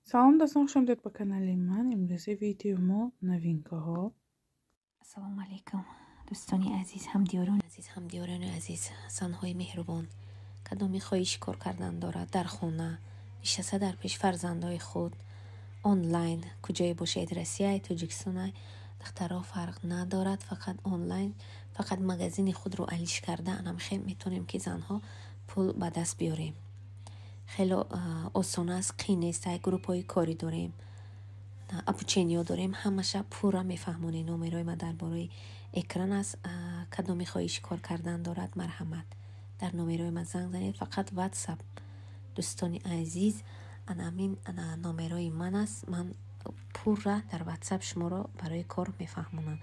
Салом дӯстон, хуш омадед ба канали ман. Имрӯзи видео мо новинкаҳо. Ассалому алайкум, дӯстони азиз, ҳамдиёрони азиз, ҳамдиёрони азиз, занҳои меҳрубон. Кадоми хоҳиши кор кардан дорад дар хона, нишаста дар пеши фарзандои худ, онлайн, куҷое бошед, Россияй, Тоҷикистонай, духтаро фарқ надорад, фақат онлайн, фақат магазини худро алиш карда, анам хел метавонем ки занҳо пул ба даст биёрем. Хело осон аст, қин нест. Группҳои корӣ дорем, обучениё дорем, ҳамаша пурра мефаҳмонем. Номерои ма дар бораи экран аст. Кадоми хоҳиши кор кардан дорад, марҳамат, дар номерои ма занг занед, фақат WhatsApp. Дӯстони азиз, анамин номерои ман аст. Ман пурра дар WhatsApp шуморо барои кор мефаҳмонам.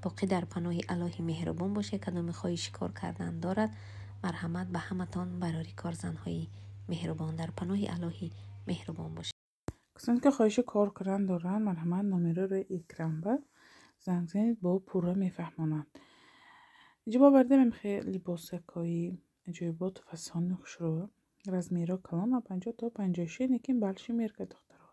Боқӣ дар паноҳи Аллоҳи меҳрубон бошед. Кадоми хоҳиши кор кардан дорад, марҳамат, ба ҳаматон барори кор, занҳои меҳрубон, дар паноҳи Аллоҳи меҳрубон бошед. Касоне ки хоҳиши кор кардан доранд, марҳамат, номеро рӯи экран ба занг занед, бо пурра мефаҳмонанд. Инҷо овардем хеле либосакҳои аҷоибот, фасони хушрӯ, размерҳо калон, аз 50 то 56, лекин большой мерка, духтаро.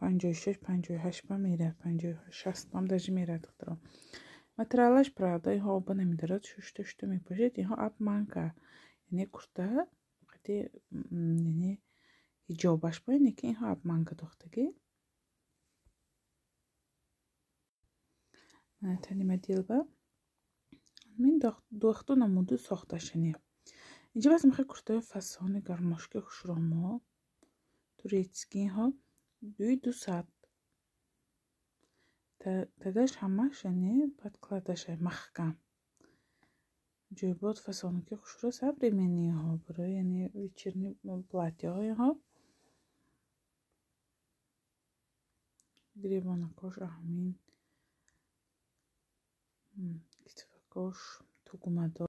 56, 58 ба мерад, 56 бам даже мерад, духтаро. Материалаш правда, инҳо оба намедарад, шушта шушта мепӯшед. Инҳо обманка, яъне курта қати, яъне ҳиҷобаш бо, лекин инҳо обманка духтагӣ. Тани моделба мин духту намуду сохташани. Инҷа бас мехоҳ куртаи фасони гармошки хушромо турецкий, инҳо дуи дусад. Тагаш ҳамаш, яъне подкладаша маҳкам. Ҷойбот фасонки хушро современныйҳо барои, яъне вечерний платьяҳо инҳо. Гребонакош аҳамин, китфакош тугмадор.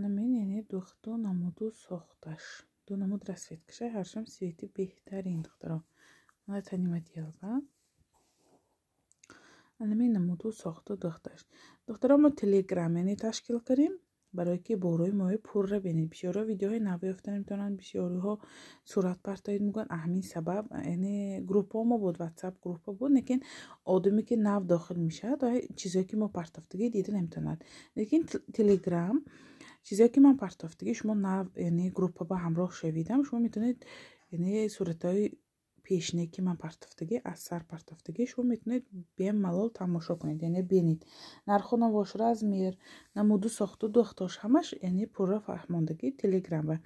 Намин, яъне духту намуду сохташ. Ду намуд расцветкаша, ҳаршам цвети беҳтарин, духтаро. Мана тани моделба. Анамин намуду сохту духташ. Духтаро, мо телеграм, яъне ташкил кардем, барое ки борои мои пурра бинед. Бисёрҳо видеоҳои нав ёфта наметавонанд, бисёриҳо сурат партоид мегӯянд. Ҳамин сабаб, яъне группаҳо мо буд, WhatsApp группа буд, лекин одаме ки нав дохил мешавад, чизое ки мо партофтагӣ дида наметавонад. Лекин телеграм чизое ки ман партофтагӣ, шумо нав, яъне группа ба ҳамроҳ шавидам, шумо метавонед, яъне суратҳои пешине ки ман партофтагӣ, аз сар партофтагӣ, шумо метавонед бемалол тамошо кунед, яъне бинед нарху навош, размер, намуду сохту духтош, ҳамаш, яъне пурра фаҳмондагӣ телеграмба.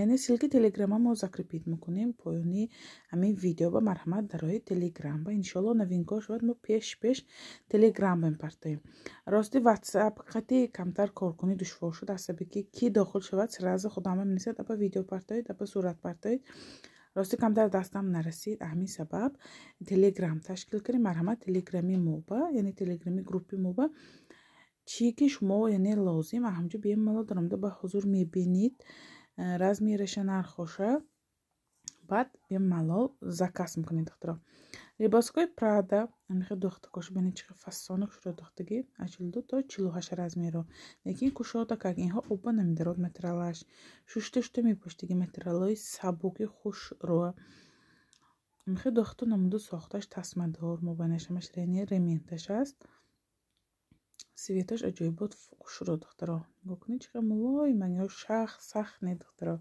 Яъне ссылки телеграма мо закрепить мекунем поёни ҳамин видео ба, марҳамат, дар роҳи телеграмба. Иншоалло, новинкаҳо шавад, мо пеш пеш телеграмба мепартоем. Рости, WhatsApp қати камтар коркунӣ душвор шуд, аз сабаби ки ки дохил шавад, сразу худама менависад: апа, видео партоед, апа, сурат партоед. Рости, камтар дастам нарасид. Ҳамин сабаб телеграм ташкил кардем. Марҳамат, телеграми моба, яъне телеграми группи моба, чӣ ки шумо, яъне лозим, ҳамҷо бемалол даромада ба ҳузур мебинед, размераша, нархоша, баъд бемалол заказ мекунед, духтаро. Либосҳои Прада, амихе духтакош бинед, чӣ фасони хушро духтагӣ, аз 42 то 48 размеро, лекин кушода как инҳо оба намедарод, материалаш шушта шушта мепӯштагӣ, материалҳои сабуки хушро. Амихе духту намуду сохташ, тасмадор, мобайнаш ҳамаш, яъне ременташ аст. Цветаш аҷоибот хушро, духтаро. Нигоҳ кунед, чӣ қадр мулоиман, ё шах сахт не, духтаро.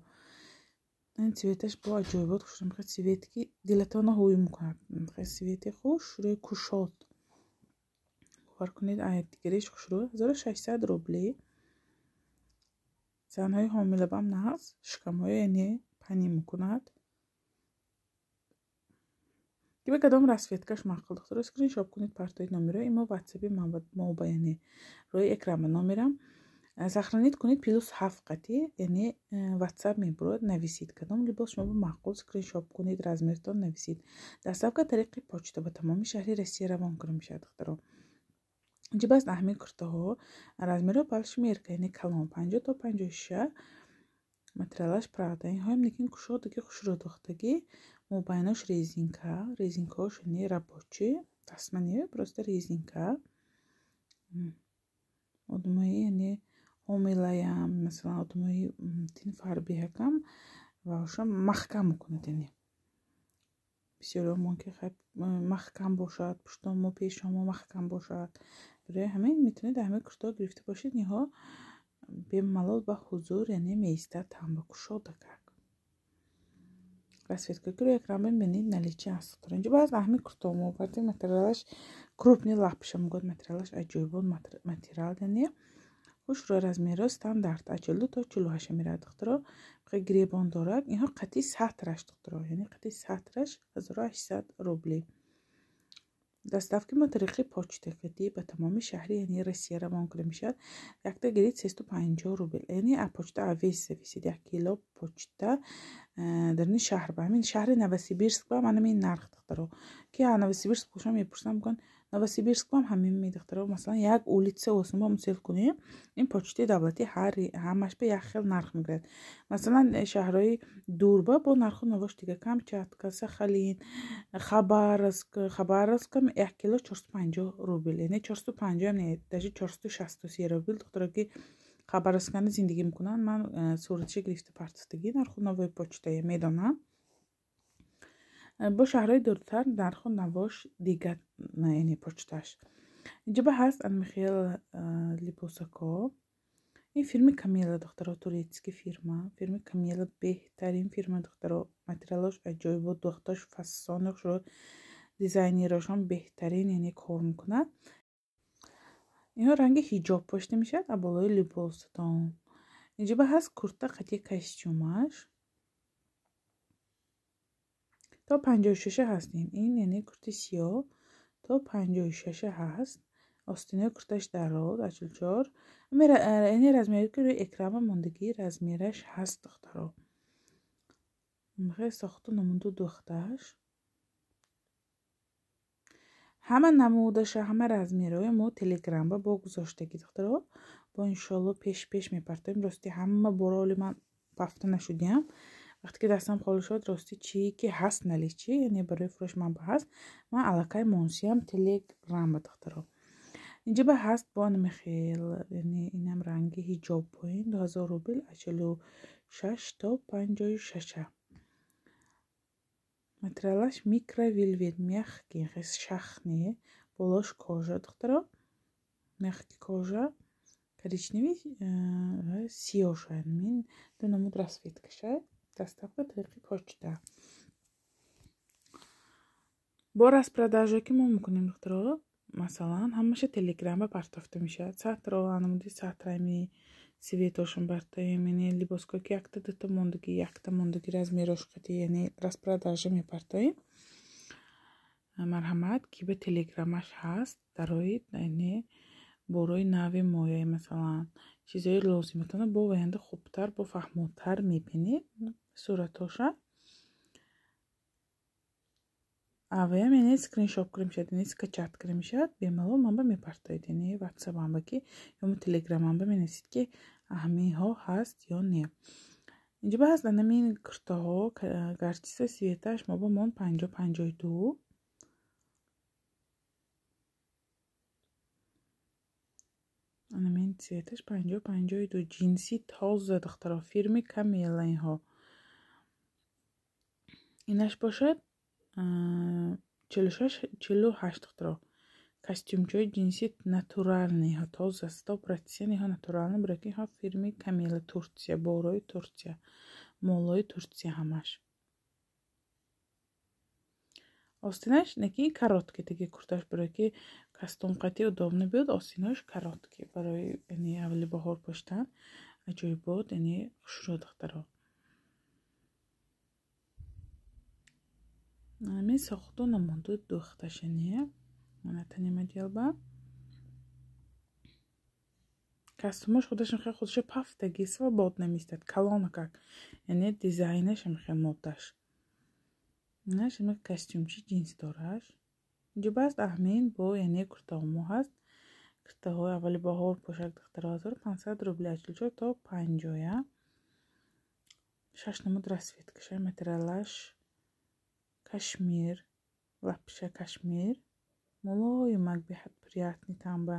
Ин цветаш бо аҷоибот хушро, мехоҳ цвете ки дилатонро ҳуй мекунад. Мехоҳ цвети хушрӯи кушод. Бовар кунед, дигариш хушрӯ, 1600 рубли. Занҳои ҳомилабам нағз, шикамҳои, яъне панӣ мекунад. Ки ба кадом расцветкаш маъқул, духтаро, скриншот кунед, партоед номеро имо ватсапи моба, яъне рӯи экрана номерам сохранить кунед, +7 қати, яъне WhatsApp мебурад, нависед кадом либос шумо ба маъқул, скриншот кунед, размертон нависед. Доставка тариқи почта ба тамоми шаҳри Россия равон карда мешавад, духтаро. Инҷа бас ҳамин куртаҳо, размерҳо большой мерка, яъне калон, 50 то 56, материалаш правда. Инҳоям лекин кушодаги хушро духтагӣ, мобайнош резинка, резинкаҳош, яъне рабочий, тасма не, просто резинка. Одамои, яъне ҳомилаям, масалан, одамои тин фарбиҳакам Ва маҳкам мекунад, яъне бисёриҳо мумкин маҳкам бошад, пуштомо, пешомо маҳкам бошад. Барои ҳамин метавонед ҳамин куртаҳо гирифта бошед, инҳо бемалол ба ҳузур, яъне меистад ҳам ба кушода как. Расцветка ки рӯи экран бибинед, наличие ҳаст. Инҷо баъз ҳамин куртаҳо мо овардем, материалаш крупный лапша мегӯяд, материалаш аҷоибот материал, яъне хушрӯ, размерҳо стандарт аз 42 то 48 меравад, духтаро. Гребон дорад, инҳо қатъи сатраш, духтаро, яъне қатъи сатраш 1800 рубли. Доставки мо тариқи почта қатъи ба тамоми шаҳри, яъне Россия равон карда мешавад. Якта гирид 350 рубл, яъне а почта вес зависит, як кило почта дар ин шаҳр, ба ҳамин шаҳри Новосибирск ба ман ҳамин нарх, духтаро. Ки Новосибирск бошам, мепурсам, мегӯянд Новосибирск ҳам ҳамин медухтаро. Масалан, як улица осмон мисол кунем, ин почтаи давлатӣ ҳамаш ба як хел нарх мегирад. Масалан, шаҳрҳои дурба бо нарху навош дига, Камчатка, Сахалин, Хабаровск, Хабаровскам як кило 450 рубл, яъне 450 не, даже 463 рубл. Духтаро, ки Хабаровскани зиндагӣ мекунанд, ман суратша гирифта партофтагӣ нарху навои почтая медонам. Бо шаҳрҳои дуртар нарху навош дигар, яъне почташ. Инҷо ба ҳаст анмихел либосако. Ин фирми Камела, духтаро, турецкий фирма. Фирми Камела беҳтарин фирма, духтаро. Материалош аҷоибот, духташ фасони хушро, дизайнерошон беҳтарин, яъне кор мекунад. Инҳо ранги ҳиҷоб пошида мешавад а болои либосатон. Инҷо ба ҳаст курта қатъи костюмаш. То 56 ҳастем. Ин яъне курти сиёҳ то 56 ҳаст. Остинаи курташ дароз, 44. Яъне размере ки рӯи экран мондагӣ размераш ҳаст, духтаро. Мехоҳед сохту намуду духташ. Ҳама намудаша, ҳама размерҳои мо телеграмба бо гузоштагӣ, духтаро. Бо иншоалло пеш-пеш мепартоем. Рости ҳама бороли ман пафта нашудиям. Вақте ки дастам холӣ шуд, рости чӣ ки ҳаст наличие, яъне барои фурӯш ман ба ҳаст, ман аллакай монсиям телеграмба, духтаро. Инҷо ба ҳаст бо намехел, яъне инам ранги ҳиҷоб поин 2000 рубл, аз 46 то 56. Материалаш микровелвет, мягкий, хес шахне, болош кожа, духтаро. Мягкий кожа, коричневый, сиёша, мин ду намуд расцветкаша. Доставка тариқи почта. Бо распродажа ки мо мекунем, духтаро, масалан, ҳамаша телеграмба партофта мешавад. Сатро, намуди сатрами цветошон бартоем, яъне либоско ки якта дута мондагӣ, якта мондагӣ размерош қати, яъне распродажа мепартоем. Марҳамат, ки ба телеграмаш ҳаст, дароид, яъне борои нави моя, масалан, чизҳои лозиматона бо оянда хубтар, бо фаҳмотар мебинед суратоша. Аваям яъне скриншот кунем мешавад, яъне скачать кунем мешавад, бемалол манба мепартоед, яъне ватсапамба ки ё телеграмамба менависед ки ҳаминҳо ҳаст ё не. Инҷо ба ҳаст анамин куртаҳо, гарчиса светаш мо ба мон 50-52. Анамин цветаш 50-52, ҷинси тоза, духтаро, фирми Камела инҳо. Инаш бошад 46-48, духтаро. Костюмчаи ҷинси натуральный, инҳо тоза, 100% инҳо натуральный, барои ки инҳо фирми Камела, Турсия, борои Турсия, молои Турсия ҳамаш. Остинаш неки короткий таги курташ, барои ки костюм қатъи удобно биёд, остинаш короткий барои яъне аввали баҳор пӯштан аҷоибот, яъне хушрӯ, духтаро. Ҳамин сохту намуду духташ, яъне мана тани моделба. Костюмаш худаш мехоҳад худашо пафтагӣ свободно меистад, калона как, яъне дизайнаш мехоҳад моддаш. Инаш ҳама костюмчи ҷинс дораш. Инҷо баъз аҳмин бо яъне куртаҳо мо ҳаст. Куртаҳои аввали баҳор пӯшак, духтаро, 1500 рубл, аз 44 то 50. Шаш намуд расцветкаша, материалаш кашмир, лапша кашмир, мулоимак, беҳад приятный тамба.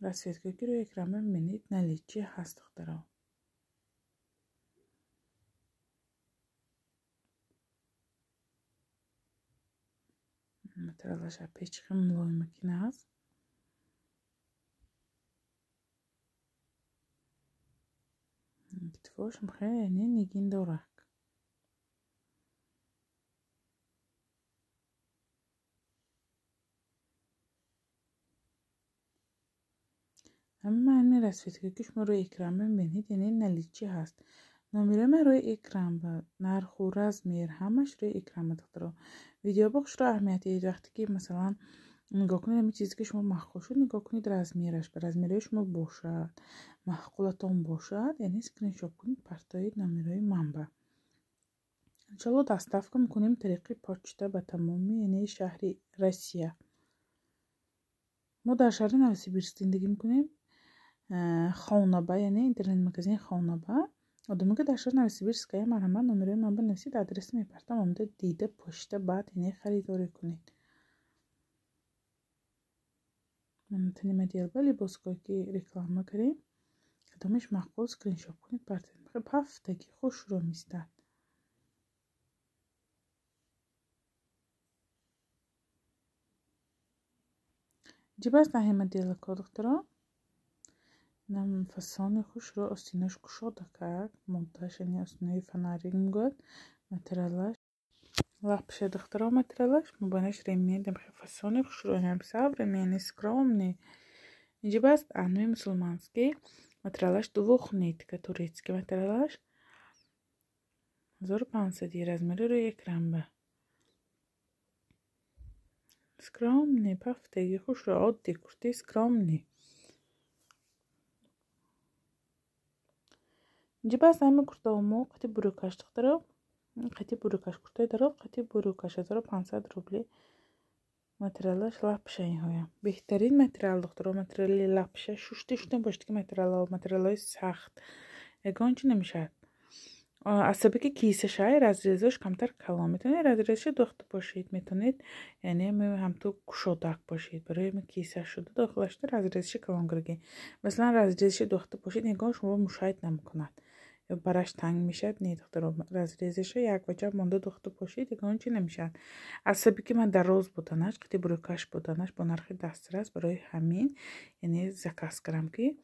Расцветка ки рӯи экран мебинед, наличие ҳаст, духтаро. Материалаш печхи мулоимакин аст. Китфош хеле нигин дорад. Ҳама ҳамин расцветка ки шумо рӯи экран мебинед, яъне наличи ҳаст. Номерои ман рӯи экран ба нарху размер ҳамаш рӯи экран ба духтаро. Видео хушро аҳамият диҳед вақте ки масалан нигоҳ кунед ҳамин чизе ки шумо маъқул шуд, нигоҳ кунед размераш ба размерҳои шумо бошад, маъқулатон бошад, яъне скриншот кунед, партоед номерои ман ба. Иншалло доставка мекунем тариқи почта ба тамоми яъне шаҳри Россия. Мо дар шаҳри Новосибирск зиндагӣ мекунем. Хонаба, яъне интернет-магазин Хонаба. Одаме ки дар шаҳри Новосибирск ая марҳамат номерои ман бинависед, адреси мепартам, омада дида почта баъд яъне харидорӣ кунед. Тани моделба либосҳое ки реклама кардем, кадомеш маъқул скриншот кунед, партоед. Ҳафтаги хушро мистад. Ҷибаст аҳи моделако духтаро. Нам фасони хушро остинаш кушода кард, моддаш яъне остинаи фонарик мегӯяд, материалаш лапша духтаро материалаш, мубанаш ремень дамхе фасони хушро ҳам современный скромный. Инҷа баст анви мусулманский материалаш двухнитка турецкий материалаш 1500 размери рӯи экран ба. Скромный пафтаги хушро оддӣ куртаи скромный. Инҷа баст ҳама куртаҳо мо қати бурюкаш духтаро, қати бурюкаш куртаи дароз, қати бурюкаш 1500 рубли. Материалаш лапша инҳоя. Беҳтарин материал духтаро, материали лапша, шушта шута бошад ки материалҳо, материалҳои сахт. Ягон чи намешавад. Асабе ки кисашай разрезаш камтар калон метавонед разрезаша дохта бошед, метавонед яъне ҳамту кушодак бошед. Барои киса шуда дохилашда разрезаши калон гирги. Масалан разрезаши дохта бошед, ягон шумо мушоҳид намекунад. Ё бараш танг мешавад, не духтаро, разрезаша як ваҷаб монда дохта бошед, ягон чи намешавад. Асабе ки ман дароз буданаш, қити бурюкаш буданаш бо нархи дастрас, барои ҳамин яъне заказ кардам ки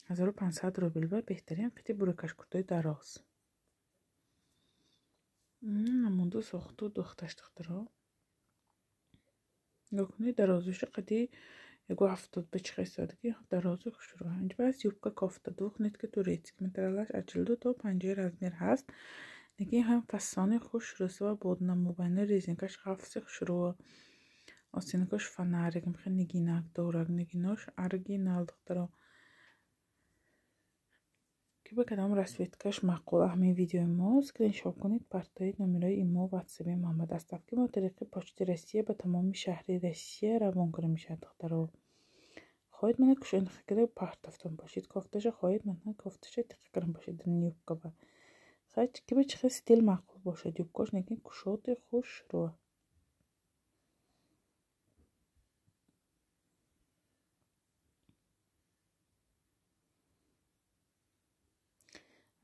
1500 рубл ба беҳтарин қити бурюкаш куртаи дароз. Намунду сохту духташ духтаро. Нигоҳ кунед дарозиша қади яго 70 ба чихел содагӣ дарози хушро. Инҷа бас юбка кофта двухнитка турецкий материалаш аз 42 то 50 размер ҳаст. Лекин ҳам фасони хушро свободна мобайни резинкаш ғафси хушро. Остинкаш фонарик мхе нигинак дорак нигинош оригинал духтаро. Ки ба кадом расцветкаш маъқул ҳамин видеои мо скриншот кунед, партоед номерои имо ватсапи ман ба. Доставки мо тариқи почти Россия ба тамоми шаҳри Россия равон карда мешавад духтаро. Хоҳед мана кушоинхакара партофтон бошед, кофташа хоҳед мана кофташа тиққирам бошед юбка ба. Хач ки ба чихел стил маъқул бошад юбкош, лекин кушоди хушро.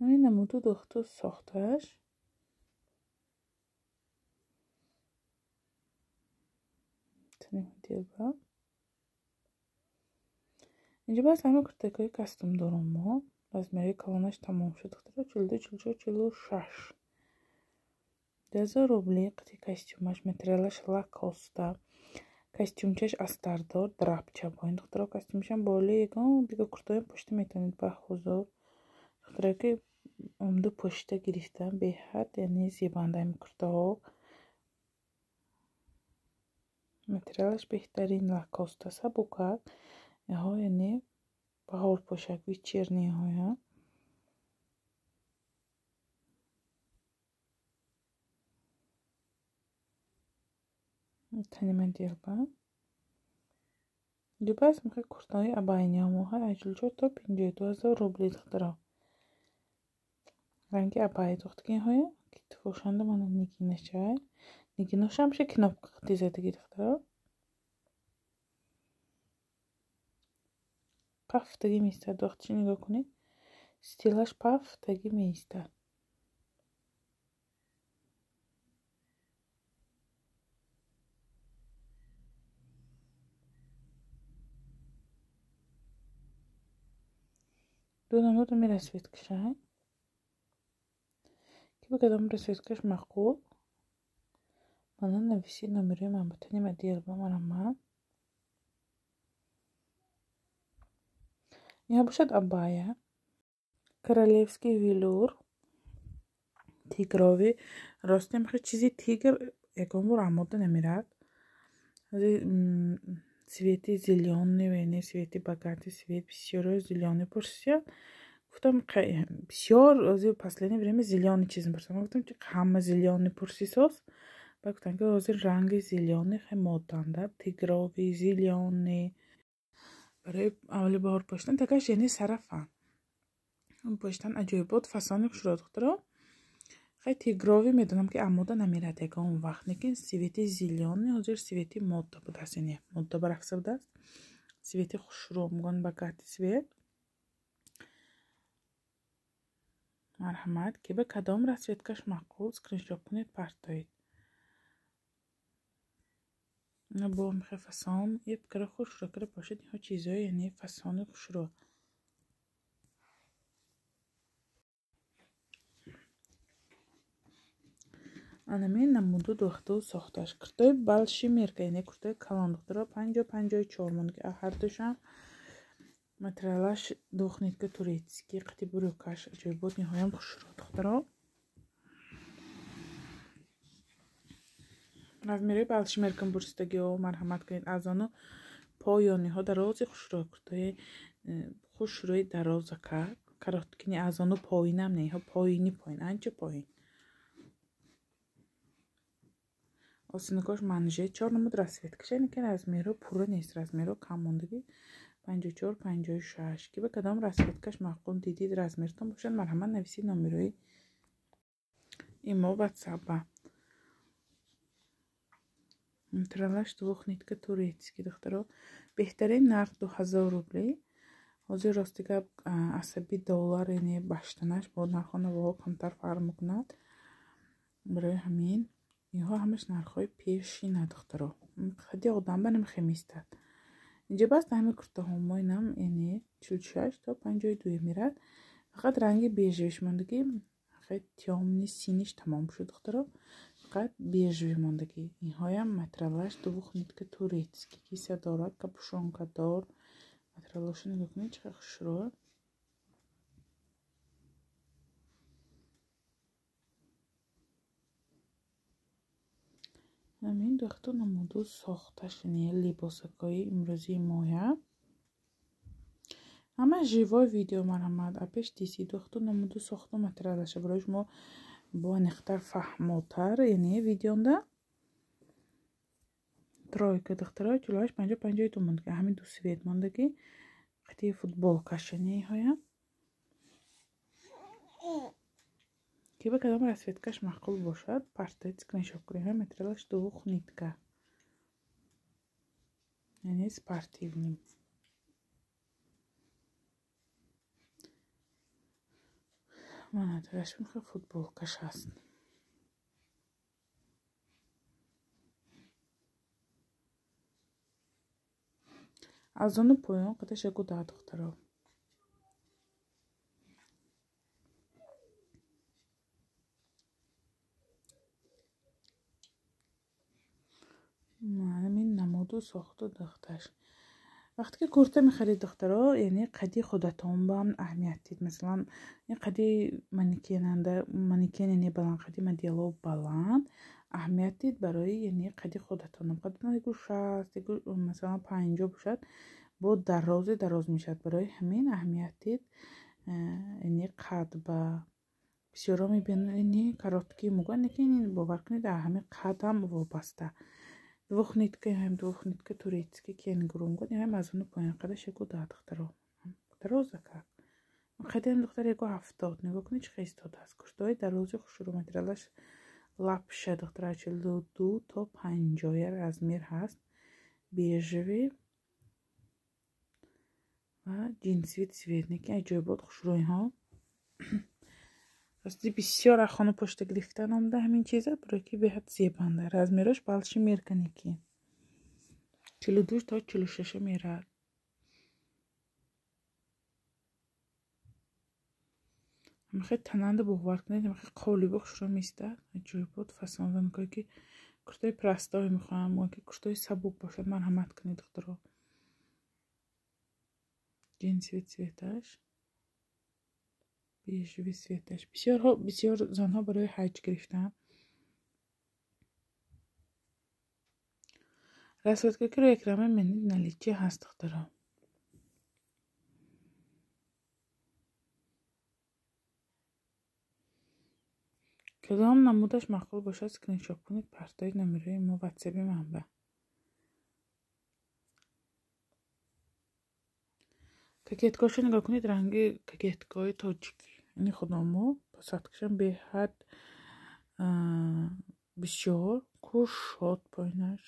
Ҳамин намуду духту сохтааш. Инҷа бас ҳама куртакҳои костюм дорам мо. Размери калонаш тамом шуд духтаро, 42, 44, 46. 2000 рубли қити костюмаш, материалаш лакоста. Костюмчаш астардор, драпча бо ин духтаро костюмшам боли ягон дига куртаҳои пушта метавонед ба ҳузур. Духтаро ки омду пушта гирифтам, беҳад яъне зебанда ҳамин куртаҳо. Материалаш беҳтарин лакоста, сабукак. Инҳо яъне баҳор пӯшак, вечерний ҳоя. Тани моделба. Либас мехоҳ куртаҳои абайниҳо аз 44 то 52 ҳазор рубли духтаро. Ранги абай духтагиҳоя ки тифошанда мана нигинашай. Нигиношам ше кнопка қити задагӣ духтаро. Пафтагӣ меистад вақтиши нигоҳ кунед. Стилаш пафтагӣ меистад. Ду намуд ами расцветкашай. Ки ба кадом расцветкаш маъқул? Мана нависи номерои манбутани модел ба марҳамат. Инҳо бошад абая. Королевский велюр. Тигровый. Ростем хе чизи тигр ягон бор амода намерад. Цвети зелёный, яъне цвети богатый цвет, бисёро зелёный пурсият. Гуфтам бисёр ҳозир последнее время зелёный чиз мепурсам. Гуфтам ки ҳама зелёный пурсисоз. Баъд гуфтам ки ҳозир ранги зелёный хе моданда, тигровый, зелёный. Барои аввали баҳор пӯшидан такаш яъне сарафан. Пӯшидан аҷоибот, фасони хушро духтаро. Хай тигровый медонам ки амода намерад ягон вақт, лекин цвети зелёный ҳозир цвети мода будааст, яъне мода барафса будааст. Цвети хушрӯ, мегӯянд богатый цвет. Марҳамат, ки ба кадом расцветкаш маъқул, скриншот кунед, партоед. Ина бо мехе фасон, ебкара хушрӯ кара бошад, инҳо чизҳои яъне фасони хушрӯ. Анамин намуду духту сохташ. Куртои большой мерка, яъне куртои калон духтаро 50-54 монд, ки ҳардушам материалаш двухнитка турецкий, қати брюкаш аҷоибот, ниҳоям хушрӯ духтаро. Размерои большой меркам бурсидагиҳо марҳамат кунед. Аз ону поёниҳо дарози хушрӯ, куртои хушрӯи дарозака, короткини аз ону поинам не, инҳо поини поин, анча поин. Осинакош манже 4 намуд расцветкаша, яъне ки размеро пурра нест, размеро кам мондагӣ 54-56. Ки ба кадом расцветкаш маъқул дидид, размертон бошад, марҳамат нависед номерои имо ватсапа. Материалаш двухнитка турецкий духтаро. Беҳтарин нарх 2000 рубли. Ҳозир рости гап асаби доллар, яъне баштанаш бо нархҳо навоҳо камтар фарқ мекунад. Барои ҳамин инҳо ҳамаш нархҳои пешина духтаро. Хади одам ба намехе меистад. Инҷа бас ҳамин куртаҳо моинам, яъне 46 то 52 мерад. Фақат ранги бежевиш мондагӣ, хеле тёмный синиш тамом шуд духтаро. Фақат бежевый мондагӣ. Инҳоям материалаш двухнитка турецкий, киса дорад, капюшонка дор. Материалашо нигоҳ кунед, чӣ қадр хушрӯ. Ҳамин духту намуду сохташ, яъне либосакҳои имрӯзии моя. Ҳама живой видео марҳамат, апеш диси духту намуду сохту материалаша барои шумо бо аниқтар фаҳмотар, яъне видеонда. Тройка духтаро 48 50-52 мондагӣ, ҳамин ду свет мондагӣ, қити футболкаш, яъне инҳоя. Ки ба кадом расцветкаш маъқул бошад, партоед, скриншот кунед. Инҳо материалаш двухнитка, яъне спортивный. Мана тараш мехоҳ футболкаш ҳаст. Аз ону поён қадаш яку даҳ духтаро. Ҳамин намуду сохту духташ. Вақте ки курта мехарид духтаро, яъне қади худатон ба ҳам аҳамият дид. Масалан, ин қади манекенанда, манекен яъне баланд, қади модело баланд, аҳамият дид барои яъне қади худатон. Қадатон яку 60, яку масалан 50 бошад, бо дарози дароз мешавад. Барои ҳамин аҳамият дид, яъне қад ба бисёро мебинанд, яъне короткий мегӯянд, лекин ин бовар кунед, ҳамин қадам вобаста. Двухнитка, ҳам двухнитка турецкий кенгуру мегӯянд, ҳам аз ону поён қадаш яку даҳ духтаро. Дароза как. Қадам духтар яку 70. Нигоҳ кунед чӣ хел истодааст. Куртаҳои дарози хушрӯ, материалаш лапша духтара 42 то 50 размер ҳаст. Бежевый ва ҷинсовый цвет, лекин аҷоибот хушрӯ инҳо. Рости бисёр аз хона пошта гирифтан омада ҳамин чиза, барои ки беҳад зебанда. Размерош большой мерка неки. 42 то 46 мерад. Ҳамихе тананда бовар кунед, ҳамихе қолиби хушро меистад. Аҷоибот фасон занкое ки куртаи простой мехоҳам, ки куртаи сабук бошад, марҳамат кунед, духтаро. Джинсовый цветаш, бежевый цветаш. Бисёрҳо, бисёр занҳо барои ҳаҷ гирифтаанд. Расцветка ки рӯи экран мебинед, наличие ҳаст, духтаро. Кадом намудаш маъқул бошад, скриншот кунед, партои номерои мо ватсаби манба. Кокеткаҳошо нигоҳ кунед, ранги кокеткаҳои тоҷикӣ. Ини худомо, посадкашам беҳад бисёр кушод поинаш.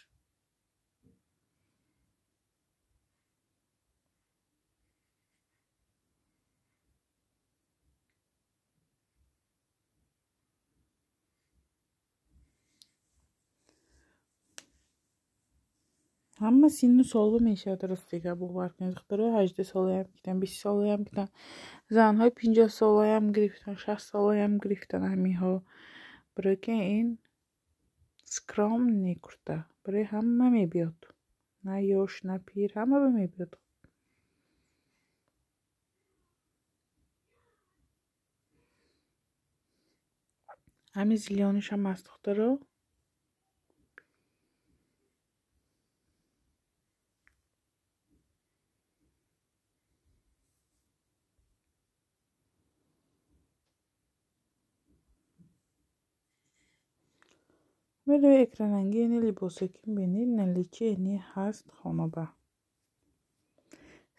Ҳама синну солба мешавад, ростига бовар кунед. Духтарои 18 солаям гирифтан, 20 солаям гирифтан, занҳои 50 солаям гирифтан, 60 солаям гирифтан ҳаминҳо. Барои ки ин скромный курта барои ҳама мебиёд. На ёш, на пир, ҳама ба мебиёд. Ҳамин зелёныйшам ҳаст, духтаро. Рӯи экранранги ини либосе ки мебинед, наличие ини ҳаст хоноба.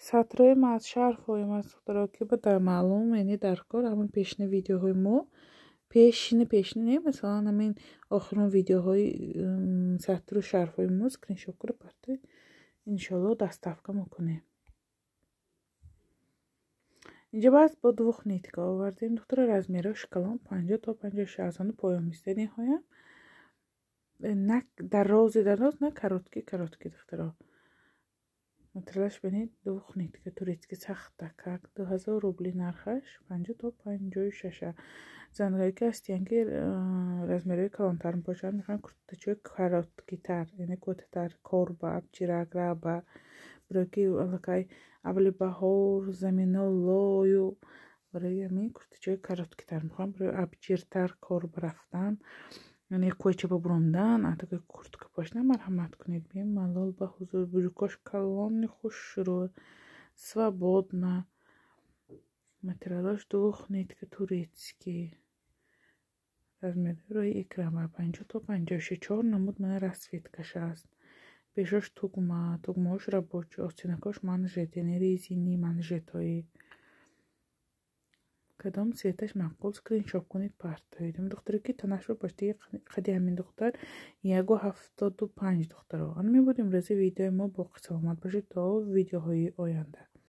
Сатрои ма аз шарфҳоем аст, духтаро, ки ба дар маълум, яъне дар кор ҳамин пешини видеоҳои мо, пешини пешини не, масалан, ҳамин охирон видеоҳои сатру шарфҳои мо скриншот кунед, партоед, иншоалло доставка мекунем. Инҷа баъд бо двухнитка овардем, духтаро, размерош калон 50 то 56 аз ҳану поён мистед ниҳоям. На дарози дароз, на короткий короткий, духтаро. Материалаш бинед, двухнитка турецкий сахта как 2000 рубли нархаш, 50 то 56-а. Занҳое ки ҳастиянд, ки размерҳои калонтар бошанд, мехоҳанд куртачои короткитар, яъне кӯтоҳтар, корба, абчирак, раба, барое ки аллакай аввали баҳор замино лою, барои ҳамин куртачои короткитар мехоҳанд, барои абчиртар кор рафтан, яъне кӯча бубуромдан, атака куртка пошидан, марҳамат кунед, бемалол ба ҳузур. Брюкош калони хушрӯ, свободно. Материалаш двухнитка турецкий. Размери рӯи экран ба 50 то 56, чор намуд мана расцветкаш аст. Бешош тугма, тугмаҳош рабочий, остинакош манжет, яъне резини манжетҳои. Кадом цветаш маъқул, скриншот кунед, партоед. Ҳамин духтаре ки танашро баштиги қади ҳамин духтар 1,75, духтаро. Ана мебуд имрӯзи видеои мо. Боқӣ саломат бошед то видеоҳои оянда.